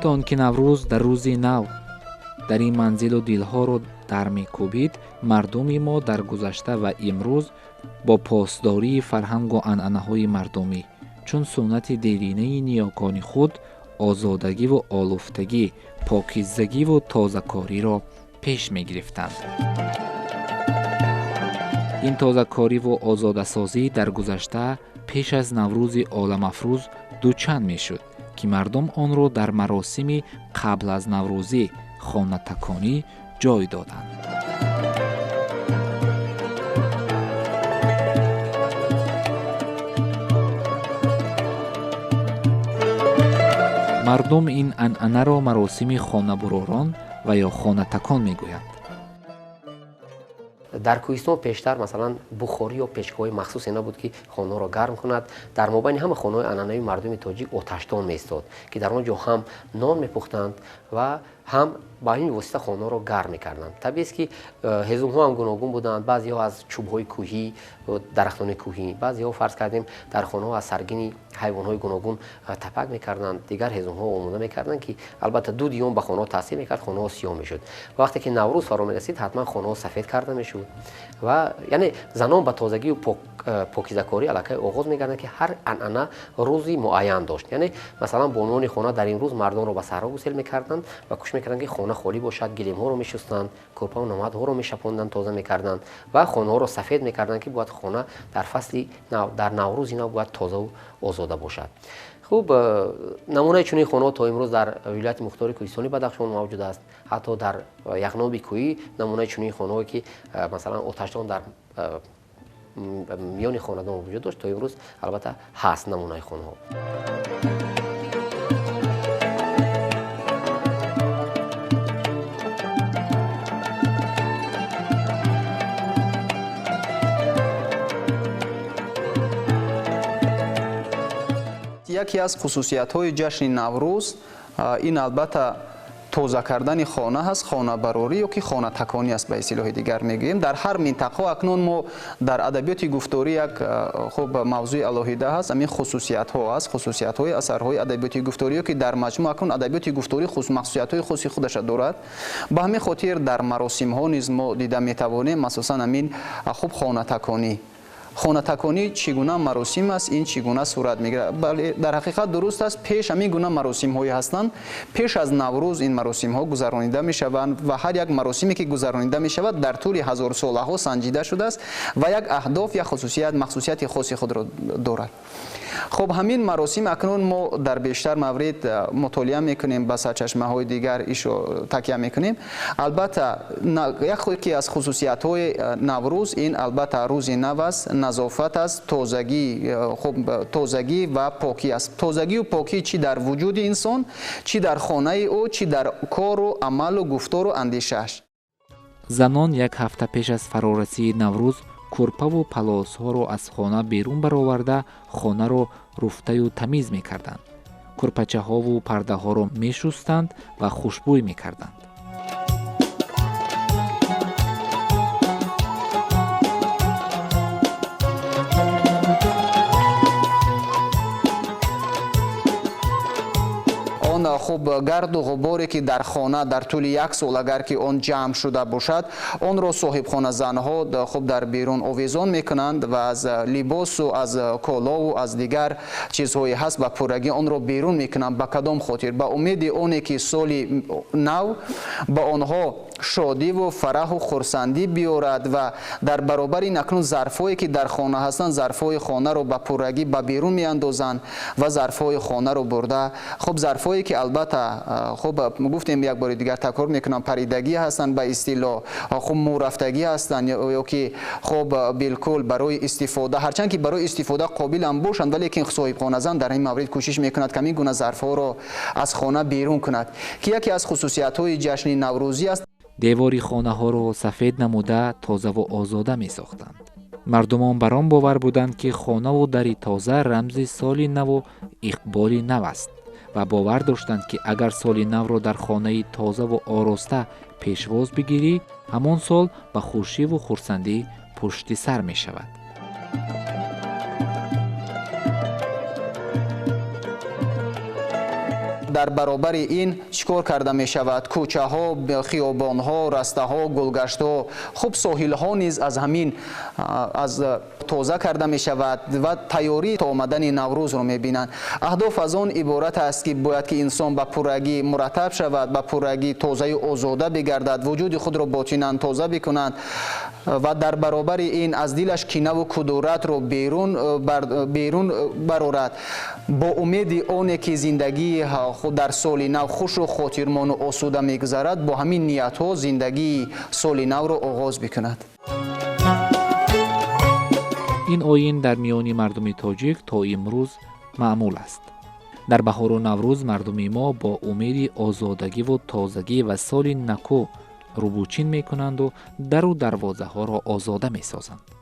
То он ки Наврӯз дар рӯзи нав дар ин манзилу дилҳоро дар мекӯбид, мардуми мо дар гузашта ва имрӯз бо посдории фарҳангу анъанаҳои мардумӣ, чун суннати деринаи ниёкони худ, озодагиву олуфтагӣ, покизагиву тозакориро пеш мегирифтанд. Ин тозакориву озодасозӣ дар гузашта пеш аз Наврӯзи оламафрӯз дучанд мешуд, ки мардум онро дар маросими қабл аз наврӯзӣ, хонатаконӣ ҷой доданд. Мардум ин анъанаро маросими хонабуророн ва ё хонатакон мегӯянд. Дар кӯҳистон пештар, масалан, бухорӣ ё печкаҳои махсусе набуд, ки хонаро гарм кунад. Дар мобайни ҳама хонаҳои анъанавии мардуми тоҷик оташдон меистод, ки дар он ҷо ҳам нон мепухтанд ва ҳам ба ин восита хонаро гарм мекарданд. Табиист, ки ҳезумҳо ҳам гуногун буданд. Баъзеҳо аз чӯбҳои кӯҳӣ, дарахтони кӯҳӣ, баъзеҳо, фарз кардем, дар хонаҳо аз саргини ҳайвонҳои гуногун тапак мекарданд, дигар ҳезумҳо омода мекарданд, ки албатта дуди он ба хонаҳо таъсир мекард, хонаҳо сиёҳ мешуд. Вақте ки Наврӯз фаро мерасид, ҳатман хонаҳо сафед карда мешуд ва яъне занон ба тозагию покизакорӣ аллакай оғоз мекарданд, ки ҳар анъана рӯзи муайян дошт. Яъне, масалан, бонувони хона дар ин рӯз мардонро ба саҳро гусел мекарданд ва кӯшиш мекарданд, ки хона холӣ бошад, гилемҳоро мешустанд, кӯрпаву намадҳоро мешапонданд, тоза мекарданд ва хонаҳоро сафед мекарданд, ки бояд хона дар фасли нав, дар Наврӯзи нав бояд тозаву озода бошад. Хуб, намунаи чунин хонаҳо то имрӯз дар вилояти мухтори кӯҳистони Бадахшон мавҷуд аст. Ҳатто дар Яғноби кӯҳӣ намунаи чунин хонаҳое, ки масалан, оташдон дар миёни хонадон вуҷуд дошт, то имрӯз албатта ҳаст намунаи хонаҳо. Яке аз хусусиятҳои ҷашни Наврӯз ин, албатта, тоза кардани хона ҳаст, хонабарорӣ ё ки хонатаконӣ аст, ба истилоҳи дигар мегӯем. Дар ҳар минтақаҳо акнун мо дар адабиёти гуфторӣ як хуб мавзӯи алоҳида ҳаст, ҳамин хусусиятҳо аст, хусусиятҳои асарҳои адабиёти гуфторӣ, ё ки дар маҷмӯъ акнун адабиёти гуфторӣ махсусиятҳои хоси худаша дорад. Ба ҳамин хотир дар маросимҳо низ мо дида метавонем, асосан ҳамин хуб хонатаконӣ. Хонатаконӣ чӣ гуна маросим аст, ин чӣ гуна сурат мегирад? Бале, дар ҳақиқат дуруст аст, пеш ҳамин гуна маросимҳое ҳастанд. Пеш аз Наврӯз ин маросимҳо гузаронида мешаванд ва ҳар як маросиме, ки гузаронида мешавад, дар тӯли ҳазорсолаҳо санҷида шудааст ва як аҳдоф, як хусусият, махсусияти хоси худро дорад. Хуб, ҳамин маросим акнун мо дар бештар маврид мутолиа мекунем, ба сарчашмаҳои дигар ишо такя мекунем. Албатта, яке аз хусусиятҳои Наврӯз ин, албатта, рӯзи нав аст, назофат аст, тозагӣ, хуб, тозагӣ ва покӣ аст. Тозагию покӣ чӣ дар вуҷуди инсон, чӣ дар хонаи ӯ, чӣ дар кору амалу гуфтору андешааш. Занон як ҳафта пеш аз фарорасии Наврӯз кӯрпаву палосҳоро аз хона берун бароварда, хонаро руфтаю тамиз мекарданд, кӯрпачаҳову пардаҳоро мешустанд ва хушбӯй мекарданд. Он хуб гарду ғуборе, ки дар хона дар тӯли як сол агар ки он ҷамъ шуда бошад, онро соҳибхоназанҳо хуб дар берун овезон мекунанд ва аз либосу аз колову аз дигар чизҳое ҳаст ба пуррагӣ онро берун мекунанд. Ба кадом хотир? Ба умеди оне, ки соли нав ба онҳо шодиву фараҳу хурсандӣ биёрад. Ва дар баробари ин акнун зарфҳое, ки дар хона ҳастанд, зарфҳои хонаро ба пуррагӣ ба берун меандозанд ва зарфҳои хонаро бурда, хуб, зарфҳое, ки албатта, хуб, гуфтем, як бори дигар такрор мекунам, паридагӣ ҳастанд, ба истилоҳ, хуб, мӯрафтагӣ ҳастанд ё ки хуб билкул барои истифода, ҳарчанд ки барои истифода қобилам бошанд, валекин соҳибхоназан дар ин маврид кӯшиш мекунад, ки ҳамин гуна зарфҳоро аз хона берун кунад, ки яке аз хусусиятҳои ҷашни наврӯзӣ аст. Девори хонаҳоро сафед намуда, тозаву озода месохтанд. Мардумон бар он бовар буданд, ки хонаву дари тоза рамзи соли наву иқболи нав аст ва бовар доштанд, ки агар соли навро дар хонаи тозаву ороста пешвоз бигирӣ, ҳамон сол ба хушиву хурсандӣ пушти сар мешавад. Дар баробари ин чӣ кор карда мешавад? Кӯчаҳо, хиёбонҳо, растаҳо, гулгаштҳо, хуб, соҳилҳо низ аз ҳамин аз тоза карда мешавад ва тайёрӣ то омадани Наврӯзро мебинанд. Аҳдоф аз он иборат аст, ки бояд ки инсон ба пуррагӣ мураттаб шавад, ба пуррагӣ тозаю озода бигардад, вуҷуди худро ботинан тоза бикунанд ва дар баробари ин аз дилаш кинаву кудуратро берун барорад, бо умеди оне ки зиндагии дар соли нав хушу хотирмону осуда мегузарад. Бо ҳамин ниятҳо зиндагии соли навро оғоз бикунад. Ин оин дар миёни мардуми тоҷик то имрӯз маъмул аст. Дар баҳору Наврӯз мардуми мо бо умеди озодагиву тозагӣ ва соли наку рӯбучин мекунанду дару дарвозаҳоро озода месозанд.